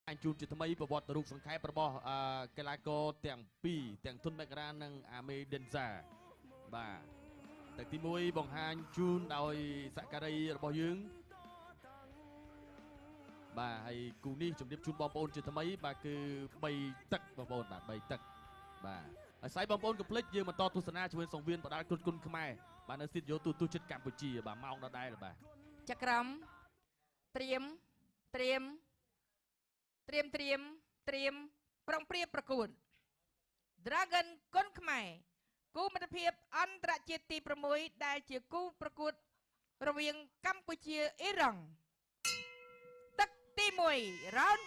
អញជូនជាថ្មីប្រវត្តិរូបសង្ខេបរបស់កីឡាករទាំងពីរទាំងធុនមករានិងអាមេដិនសាបាទទឹកទី1បង្ហាញជូនដោយសក្ការីរបស់យើងបាទហើយគូនេះជំរាបជូនបងប្អូនជាថ្មីបាទគឺ3ទឹកបងប្អូនបាទ3ទឹកបាទហើយស្អីបងប្អូនកុំភ្លេចយើងបន្តទស្សនាជាមួយសង្វៀនបដាល់គុណគុណខ្មែរបាទនៅស្ទូឌីយោទូទស្សន៍ចិត្តកម្ពុជាបាទម៉ោងដដែលបាទចក្រមត្រៀមត្រៀមត្រៀមត្រៀមត្រៀមប្រុងប្រៀបប្រកួត Dragon គុណខ្មែរគូមិត្តភាពអន្តរជាតិទី6ដែលជាគូប្រកួតរវាងកម្ពុជាអ៊ីរ៉ង់ទឹកទី1 round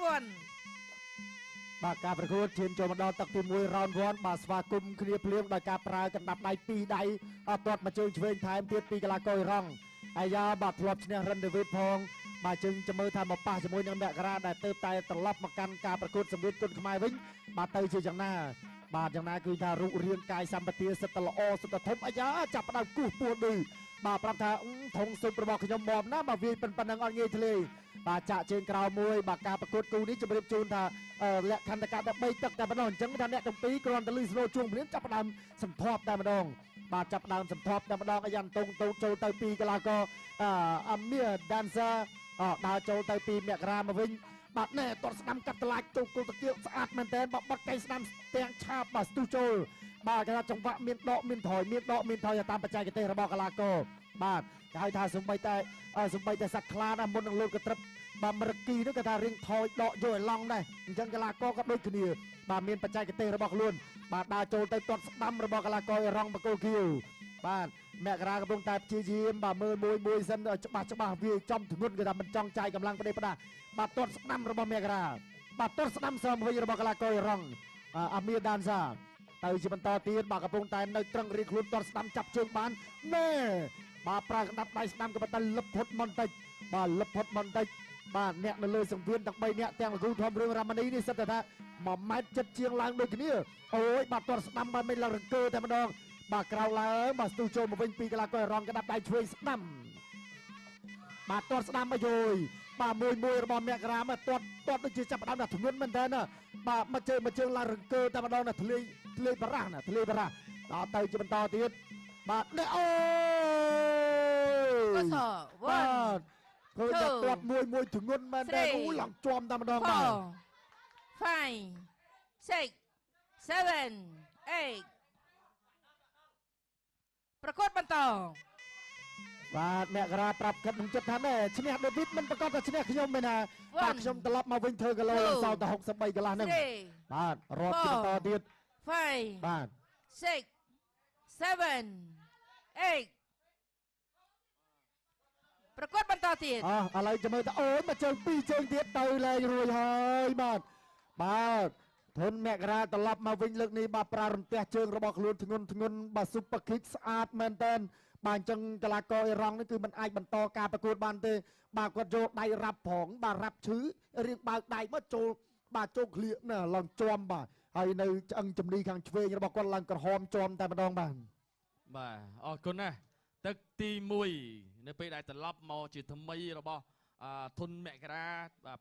1បាទការប្រកួតឈានចូលមកដល់ទឹកទី1 round 1បាទស្វាគមន៍គ្នាភ្លាមដោយការប្រើកណ្ដាប់ដៃ2ដៃអត់ទាត់មកជើងឆ្វេងថែមទៀតពីកីឡាករអ៊ីរ៉ង់អាយ៉ាបាទធ្លាប់ឈ្នះរិនដេវីតផងបាទជើងចាំមើលថាមកប៉ះជាមួយនឹងមករាដែលទៅតែត្រឡប់មកកាន់ការប្រកួតសម្រៀតគុណខ្មែរវិញបាទទៅជាយ៉ាងណាបាទយ៉ាងណាគឺថារូបរាងកាយសម្បទាសិតតល្អសិតតធំអាយ៉ាចាប់ផ្ដើមគោះពោះឌឺបាទប្រាប់ថាធុងស៊ុបរបស់ខ្ញុំមមណាបាទវាយប៉ុណ្ណឹងអត់ងាយធ្លាយបាទចាក់ជើងក្រោមមួយបាទការប្រកួតគូនេះជម្រាបជូនថាលក្ខន្តិកៈតែ3ទឹកតែប៉ុណ្ណោះអញ្ចឹងថាអ្នកទាំងពីរគ្រាន់តែលឺស្នូជួងភ្លាមចាប់ផ្ដើមសន្ធាប់តែម្ដងបាទចាប់ផ្ដើមសន្ធាប់តែម្ដងអាយ៉ាតងតូចចូលទៅពីកីឡាករអាមៀដានសាដើរចូលទៅពីមករាមកវិញបាទណែទាត់ស្ដាំកាត់តឡាចចូលគល់តាគៀកស្អាតមែនតើបាទបាត់កៃស្ដាំទាំងឆាបបាទស្ទុះចូលបាទគេថាចង្វាក់មានដកមានថយមានដកមានថយតាមបច្ចេកទេសរបស់កីឡាករបាទគេហៅថាសំបីតែសត្វខ្លាណាមុននឹងលោតកត្រឹបបាទមរគីនោះគេថារៀងថយដកយកឲ្យឡង់ដែរអញ្ចឹងកីឡាករក៏ដូចគ្នាបាទមានបច្ចេកទេសរបស់ខ្លួនបាទដើរចូលទៅទាត់ស្ដាំរបស់កីឡាករអ៊ីរ៉ង់បកូលគៀវបាទមករាកំពុងតែព្យាយាមបាទមើលមួយមួយសិនច្បាស់ច្បាស់វាចំធ្ងន់គេថាមិនចង់ចាយកម្លាំងប្រទេសផ្ដាបាទទាត់ស្ដាំរបស់មករាបាទទាត់ស្ដាំសើមវិញរបស់កីឡាករអ៊ីរ៉ង់អាមៀដានសាទៅជាបន្តទៀតបាទកំពុងតែនៅត្រឹងរៀងខ្លួនទាត់ស្ដាំចាប់ជើងបានណែបាទប្រើកណ្ដាប់ដៃស្ដាំក៏ប៉ុន្តែលឹបផុតបន្តិចបាទលឹបផុតបន្តិចបាទអ្នកនៅលើសង្វៀនទាំង3អ្នកទាំងលោកគ្រូធំរឿងរ៉ាម៉ានីនេះសិតតែថា1ម៉ែត្រចិត្តជាងឡើងដូចគ្នាអូយបាទទាត់ស្ដាំបាទមិនឡើងរង្គើតែម្ដងបាទក្រៅឡើងបាទស្ទុះចូលមកវិញពីកីឡាកររងកណ្ដាប់ដៃឆ្វេងស្ដាំបាទទាត់ស្ដាំមកយយបាទមួយមួយរបស់មករាមកទាត់ទាត់ដូចជាចាប់ផ្ដើមដល់ធ្ងន់មែនតើណាបាទមកជើងមកជើងឡើងរង្គើតែម្ដងណាធ្លាយធ្លាយបារះណាធ្លាយបារះដល់ទៅជាបន្តទៀតបាទនេះអូយបាទឃើញតែទាត់មួយមួយធ្ងន់មែនតើអូឡើងជាប់តែម្ដងបាទ 5 6 7 8ប្រកួតបន្តបាទមករាប្រាប់គិតក្នុងចិត្តថាណែឈ្នះដេវីតមិនប្រកាសថាឈ្នះខ្ញុំមែនណាបាទខ្ញុំត្រឡប់មកវិញធ្វើគីឡូសល់តែ63កន្លះហ្នឹងបាទរាប់ជាបន្តទៀត 5 បាទ 6 7 8ប្រកួតបន្តទៀតអឥឡូវចាំមើលតអូនមកជើង2ជើងទៀតទៅលែងរួចហើយបាទបាទធនមករាត្រឡប់មកវិញលើកនេះបាទប្រើរន្ទះជើងរបស់ខ្លួនធ្ងន់ធ្ងន់បាទ super kick ស្អាតមែនតើបាទអញ្ចឹងកីឡាករអ៊ីរ៉ង់នេះគឺមិនអាចបន្តការប្រកួតបានទេបាទគាត់យកដៃរ៉ាប់ផងបាទរ៉ាប់ឈឺរៀងបើកដៃមកចូលបាទចូលក្លៀកណាឡើងជាំបាទហើយនៅឆ្អឹងជំនីខាងឆ្វេងរបស់គាត់ឡើងក្រហមជាំតែម្ដងបាទបាទអរគុណណាស់ទឹកទី1នៅពេលដែលត្រឡប់មកជាថ្មីរបស់ធនមករា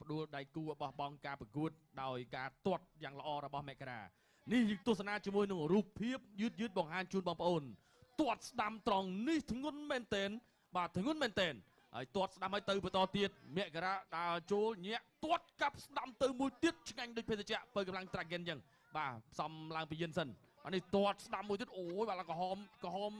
ផ្ដួលដៃគូរបស់បងការប្រកួតដោយការទាត់យ៉ាងល្អរបស់មករានេះយើងទស្សនាជាមួយនឹងរូបភាពយឺតយឺតបង្ហាញជូនបងប្អូនទាត់ស្ដាំត្រង់នេះធ្ងន់មែនទែនបាទធ្ងន់មែនទែនហើយទាត់ស្ដាំឲ្យទៅបន្តទៀតមករាដើរចូលញាក់ទាត់កាប់ស្ដាំទៅមួយទៀតឆ្ងាញ់ដូចភេសជ្ជៈបើកម្លាំងត្រាហ្គិនអញ្ចឹងបាទផ្សំឡើងពីយិនសិនអានេះទាត់ស្ដាំមួយទៀតអូយបាទឡើងក្រហមក្រហម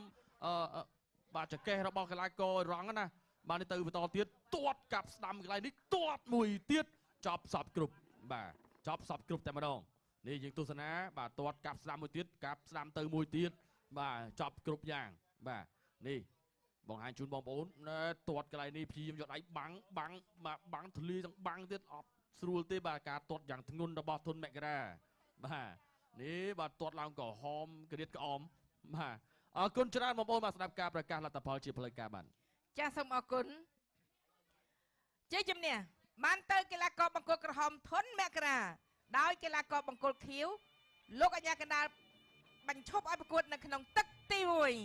បាទចកេះរបស់កីឡាកររងណាបាទនេះទៅបន្តទៀតទាត់កាប់ស្ដាំកន្លែងនេះទាត់មួយទៀតចប់សពគ្រប់បាទចប់សពគ្រប់តែម្ដងនេះយើងទស្សនាបាទទាត់កាប់ស្ដាំមួយទៀតកាប់ស្ដាំទៅមួយទៀតបាទចប់គ្រប់យ៉ាងបាទនេះបង្ហាញជូនបងប្អូនទាត់កន្លែងនេះព្យាយាមយកដៃបាំងបាំងបាទបាំងធ្លាយទាំងបាំងទៀតអត់ស្រួលទេបាទការទាត់យ៉ាងធ្ងន់របស់ធនមករាបាទនេះបាទទាត់ឡើងក្រហមក្រៀតក្អមបាទអរគុណច្រើនបងប្អូនបាទស្ដាប់ការប្រកាសលទ្ធផលជាផ្លូវការបាទចាសសូមអរគុណជ័យជំនះបានទៅកីឡាករបង្គោលក្រហមធនមករាដោយកីឡាករបង្គោលខៀវលោកអាជ្ញាកណ្ដាលបញ្ឈប់ឲ្យប្រកួតនៅក្នុងទឹកទី1